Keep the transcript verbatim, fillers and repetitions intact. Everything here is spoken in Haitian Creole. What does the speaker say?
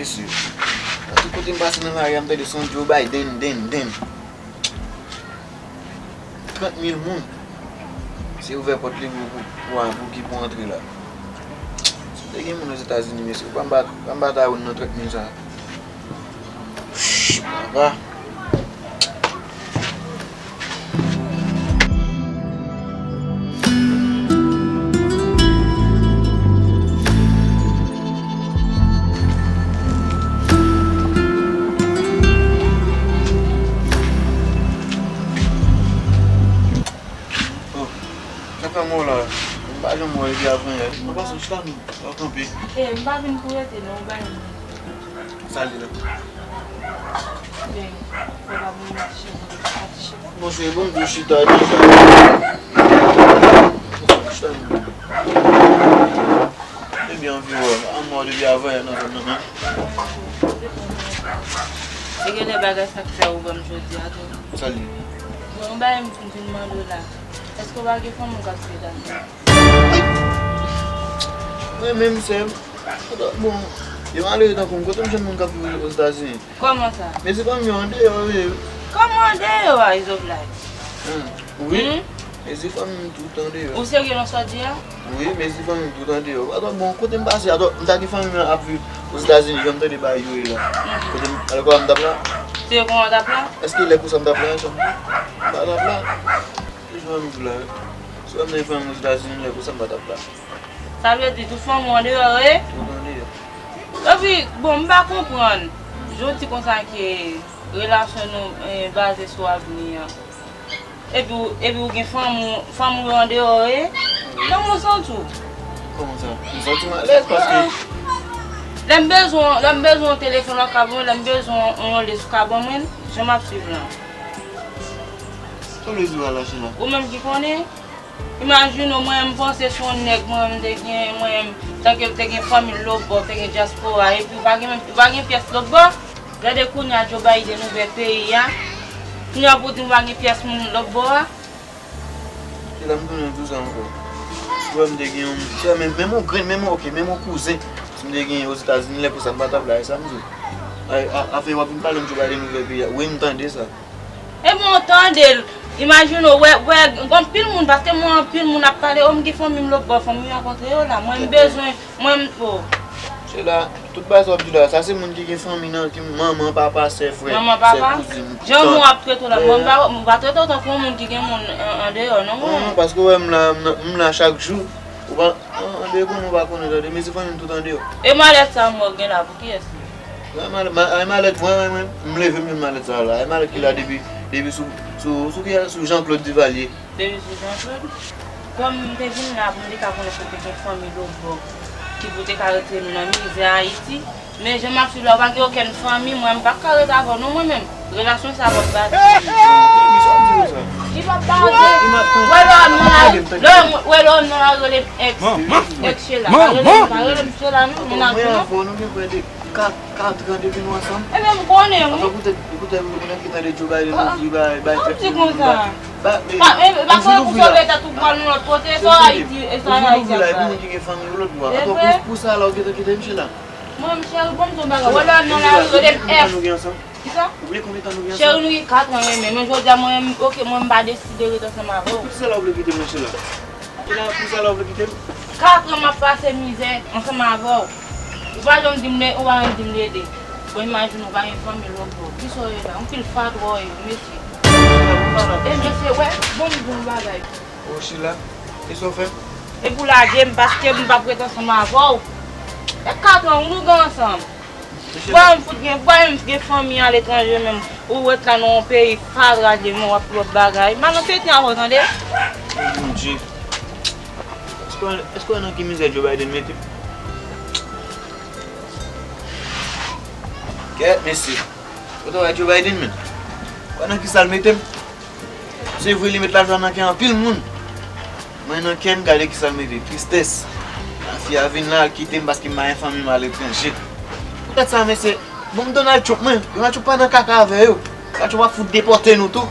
Mesye, nan tout kote m pase nan lari a, m tande son Joe Biden, den, den. Trant mil moun. Se ouvè pòt li pou, pou, pou, pou ki pou antre la. Si te gen moun Ozetazini, mesye, pa m pa, pa m pa ta youn nan trant mil sa. Papa. Oh, sa fè mò la. M pa janm wè depi avan yè. Mwen pase chita nou. Ou kanpe. Eh, m pa vin pou rete non, ou bay mwen. Sa l di la? Ben, fò pa bon ti chèz, ti chèz. Bon, se bon, pou chita deja. Chita nou. Ebyen, anvi wè. An mò depi avan yè nan zòn nan, men. E genlè bagay sa k fè ou ban m jodi a tou. Sa l ye? Bon, yon bagay m vin mande w la. Èske w pa gen fanmi w k ap viv Etazini? Mwen menm, sè m. Bon, yo malere tankou m, kote m jwenn moun k ap viv Ozetazini? Kòman sa? Mezi fanmi yo andeyò, wi. Kòman andeyò a, Izoblay? Hmm, wi. Hmm? Mezi fanmi m tout andeyò. Ou serye nan sa w di a? Wi, mezi fanmi m tout andeyò. Atò, bon, kote m pase, atò, m ta gen fanmi m ap viv Ozetazini, jan m tande bagay yo ye la. Hmm. Kote m, alò, kòman m t ap la? Se kòman w t ap la? Èske lè konsa m t ap la, jan m di? M pa t ap la. Se jan m di la. Si w pa t gen fanmi m Ozetazini, lè konsa m pa t ap la. Sa vle di tout fanmi w andeyò, wi? Tout andeyò. Epi, bon, m pa konprann. Jan w di konsa ke relasyon nou, eh, baze sou avni an. Epi w, epi w gen fanmi w, fanmi w yo andeyò, wi? Kòman w santi w? Kòman sa? M santi m alèz paske lè m bezwen, lè m bezwen yon telefòn w ap ka ban mwen, lè m bezwen yon, yon lis w ka ban mwen, jan m ap swiv lan. Sa w vle di w al achte la? Ou menm ki konnen? Imajine w, mwen, m panse se yon nèg, mwen, m te gen, mwen, tanke m te gen fanmi lòtbò, m te gen dyaspora, epi w pa gen menm, w pa gen pyès lòtbò. Gade kounye a Joe Biden ouvè peyi a. Kounye a pou w di m pa gen pyès moun lòtbò a. Se la m tounen di w sa ankò. Si w wè m te gen yon, si w wè menm, menm yon grenn, menm yon, oke, menm yon kouzen, si m te gen Ozetazini, lè konsa m pa t ap la, e sa m di w. A, a, afè w ap vin pale m Joe Biden ouvè peyi a. Wi, m tande sa. Ebyen, w tande l. Imajine w, wè, wè, gen anpil moun, paske mwen, anpil moun ap pale, o, m gen fanmi m lòtbò, fò m rankontre yo la. Mwen, m bezwen, mwen, m, o. Se la, tout bagay sa w ap di la, sa se moun ki gen fanmi nan, ki manman, papa, sè, frè, sè, kouzin, tant. Manman, papa? Jan moun ap trete w la, mwen, m pa, m pa trete w tankou yon moun ki gen moun an, andeyò, non, mwen. Non, non, paske w wè m la, m, m la chak jou. Ou pa, an, andeyò, konnen w pa konnen, tande, mezi fanmi m tout andeyò. E malèt sa mwen gen la, pou kiyès li? Ay, malèt, ma-, ay, malèt, mwen, mwen, mwen, m leve m jwenn malèt sa la. Ay, malèt ki la depi, depi sou, sou, sou ki, sou Jean Claude Duvalier. Depi sou Jean Claude? Kòm m te vin la pou m te ka konnen si w te gen fanmi lòtbò ki pou te ka retire nou nan mizè Ayiti. Men jan m ap swiv la, ou pa gen okenn fanmi, mwen, m pa ka rete avè w non, mwen menm. Relasyon sa p ap bati. Li p ap bati. Wè lè w ap nan lari, lè w, wè lè w ap nan lari, rele m ex. Ex Sheila. Pa rele m, pa rele m Sheila non, mennaj ou non. Mwen avè w, nou gen prè de kat, kat an depi nou ansanm. Ebyen, m konnen, wi. Anfen, poutèt, poutèt, ou nèk ki tande Joe Biden, nou di bay, bay tèt nou, nou bay. Pa, e, e pa sou pou sove tèt ou pral yon lòt kote, sa Ayiti, e sa Ayiti ap bay. Pou moun ki gen fanmi yo lòtbò. Atò, pou, pou sa la, ou gentan kite m, Sheila. Mwen, cheri, bon, m di w yon bagay. Wè lè w ap nan lari, rele m ex. Kisa? Ou vle konbyen tan nou gen ansanm? Cheri, nou gen kat an, men, men jodi a, mwen, oke, mwen, m pa deside rete ansanm avè w. Poukisa la ou vle kite m, Sheila? Sheila, poukisa la ou vle kite m? Kat an m ap pase mizè ansanm avè w. Ou pa janm di m, ou pa janm di m lede. Bon, imajine w pa gen fanmi lòtbò. Kisa w ye la? Yon pil fatra w ye, mesye. E mesye, wè, bon, m di w yon bagay. O, Sheila, e sa w fè m? E pou lage m, paske m p ap ret ansanm avè w. E kat an, nou gen ansanm. Bwa m fout gen, bwa m gen fanmi aletranje menm. Ou ret la nan yon peyi fatra, je mwen w ap lòt bagay. M al nan fete avè w, tande? Bondye. Èske, èske w wè nan ki mizè Joe Biden mete m? Kèt, mesye. Kote w wè Joe Biden, menm? Wè nan kisa l mete m? Se vre, li met lajan nan kè anpil moun. Mwen nan kè m, gade kisa l mete, tristès. Fi a vin la, al kite m paske m pa gen fanmi m aletranje. Poutèt sa, mesye, bon, m Donald Trump, mwen, Donald Trump pa nan kaka avè yo. Donald Trump ap fout depòte nou tou.